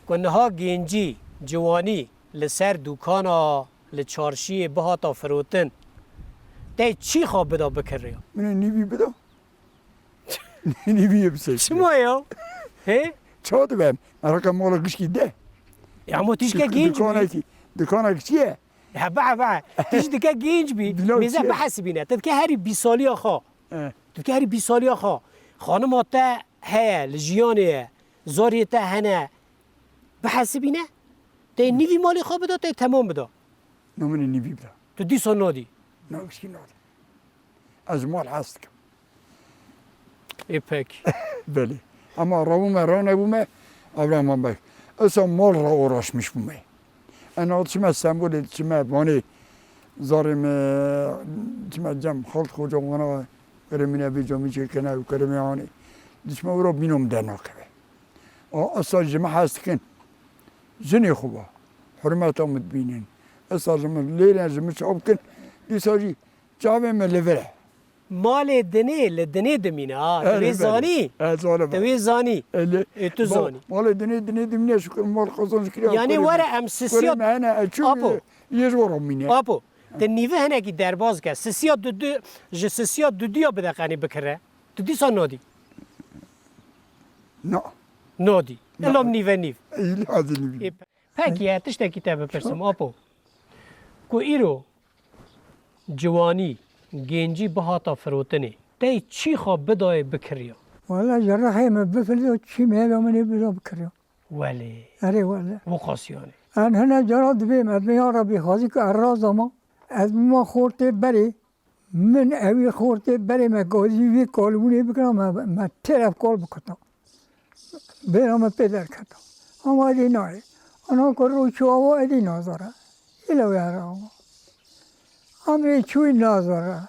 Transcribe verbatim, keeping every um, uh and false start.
Ku niha gêncî, ciwanî li ser dûkana, li çarşiyê bihata firotin, te çî xwe bida bikiriya? Min ê nîvî bida. Nîvî yê bisekinî. Çima ya? He? Ça dibe? Meraka mala gişkî de. Ya ama tişke Dük-, gênc bî. Dukanekî, dukanek çi ye? Ya be, be. Tiştike gênc bî. Bila Mêze çi ye? Bihesibîne. Te dike herî bîsaliya xwe. He. Tu dike herî bîsaliya xwe. Xanima te heye, li jiyanê ye. Zariyê te hene. Bihesibîne. Te nîvî malê xwe bida, te temam bida. Na min ê nîvî bida. Tu dîsa nadî. Na gişkî nadî. Ez mal hez dikim. Ê pek. Belê. Ama rabûme, ranebûme, Abraham bek. Esa mal ra uğraşmış bûme. Ena çime Stenbolê, çime Vanê, zarê me, çime cem xalt xoca wana, keremine bir camî çekene, kereme yani. Dişme ura bînom de nakeve. A, esa ji me hez dikin. Jinê xwe ba. Hurmeta min dibînin. Esa ji min lêre ji min çav bikin. Dîsa jî çavê me li vir e. Malê dinê li dinê dimîne ha. Tu Erê, wê belê. Zanî. Ez zalim Tu wê zanî. Elê. Ê, tu Ba-, zanî. Malê dinê, dinê dimîne şikir mal qazanç kiriya. Yani Kurê were me. Em sisiya Kurê me hene, e, çû Apo. Yê ji wara mîne. Apo. Tu nîve henekî derbaz ke. Sisiya dudu, ji sisiya duduya bide qenî bikire. Tu dîsa nadî. Na. Nadî. Na. Elam nîve nîv. Ey, lazim nîv. Ê, pe-, pekî, tiştekî te bipirsim, Çok. Apo. Ku îro ciwanî, gêncî bihata firotinê, tey çî xwe bidayê bikiriya? Wala ji rihê min bifirdo çî mêla min ê bida bikiriya. Welê. Erê wele. Wiqas yani. En hine cara dibêm, ez bê ya Rebî xwazî ku ez razama, ez bima xortê berê, Min ewî xortê berê me gazî vî kalbûnê bikira, me, me têrev kal bikirta. Bêra me pê derketa. Ama edî nayê. Ana ku rû çû ava edî nazara. Île wê here ava. Emrê çûyî nazara.